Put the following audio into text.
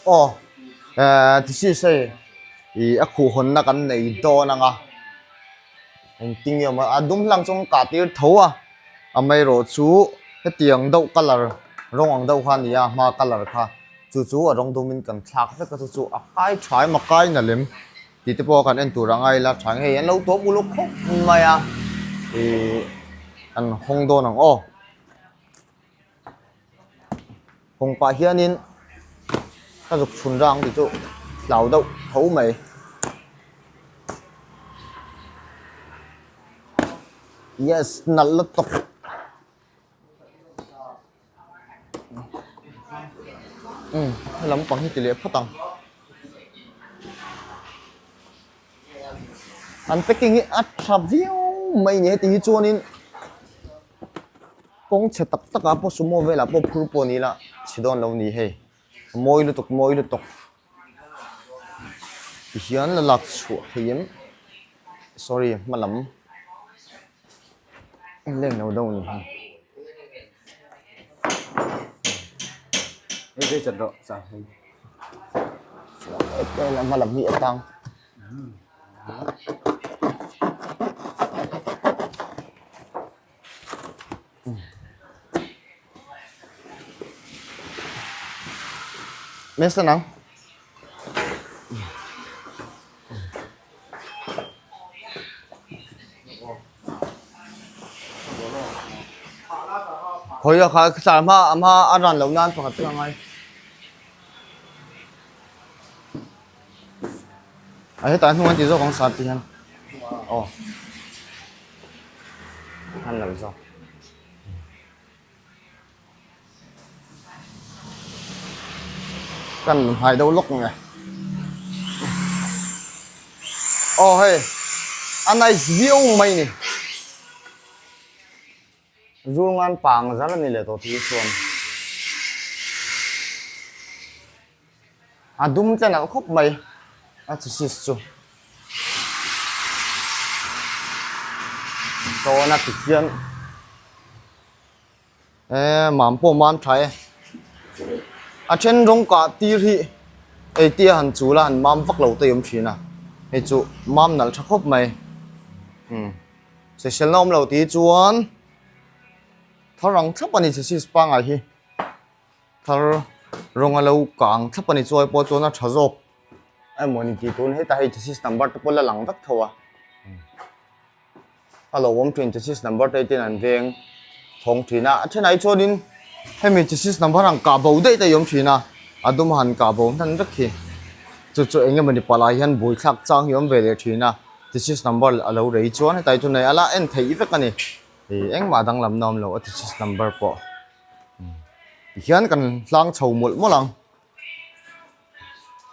Aw eh this is hei ih a khuh hawnna kan nei dawn ang a engtin nge awm a a dum hlang chu an kah tir tho a amaherawh chu hetiang deuh colour rawng ang deuh kha a ni a a hma colour kha chu chu a rawng dumin kan thlak vek a chu chu a kai tha em a kai na lem tih te pawh kan en tur a ngai ila tha hei an lo tawp uluk khawp mai a ihh an hawng dawn ang aw. Kawng pah hianin ka zuk chhun rang tih chu hlau deuh tho mai. Yes nalh lutuk. Umm he lampang hi ti leh phawt ang. An packing hi a tha viau mai a ni heti hi chuanin kawng chhe tak tak ah pawh sumo velah pawh phur pawh ni ila chhe dawn lo ni hei a mawi lutuk mawi lutuk tihian la lak chhuah thei em sorry hma lam leng lo deuh a ni hei. Hma lam hi a tang. Mesa nang. Khawi a kha sar hma a hma a ran loh nan pakhat chu a ngai. A hetah hnung an ti zawk ang sar ti hian. Aw. An lo zawk. Kan hai deuh lawk nge. Aw hei a nice viau mai ni. Rul ngan pang zar a ni leh tawh tih chuan a dum te nalh khawp mai a chassis chu tawn a ti hian eee mam pawh mam tha e a then rawng kah tir hi eitia han chul a han mam vak lo te awm thin a hei chu mam nalh tha khawp mai umm. Sawiselna awm lo tih chuan thar ang thlap a ni chassis pangngai hi thar rawng a lo kang thlap a ni chuai pawh chuan a tha zawk emaw ni tih tun hetah hei chassis number te pawh la lang vek tho a a lo awm thin chassis number te ten an veng thawng thin a a thenah hi chuanin hemi chassis number ang kah bo daih te a awm thin a a dum han kah bo hnan vek hi chu chu eng emawni palai hian buaithlak chang hi a awm ve leh thin a. Thesis number a lo rei chuan hetlai chu nei a la en theih vek a ni ih engmah danglamna awm lo a thesis number pawh tihian kan hlang chho mawlh mawlh ang.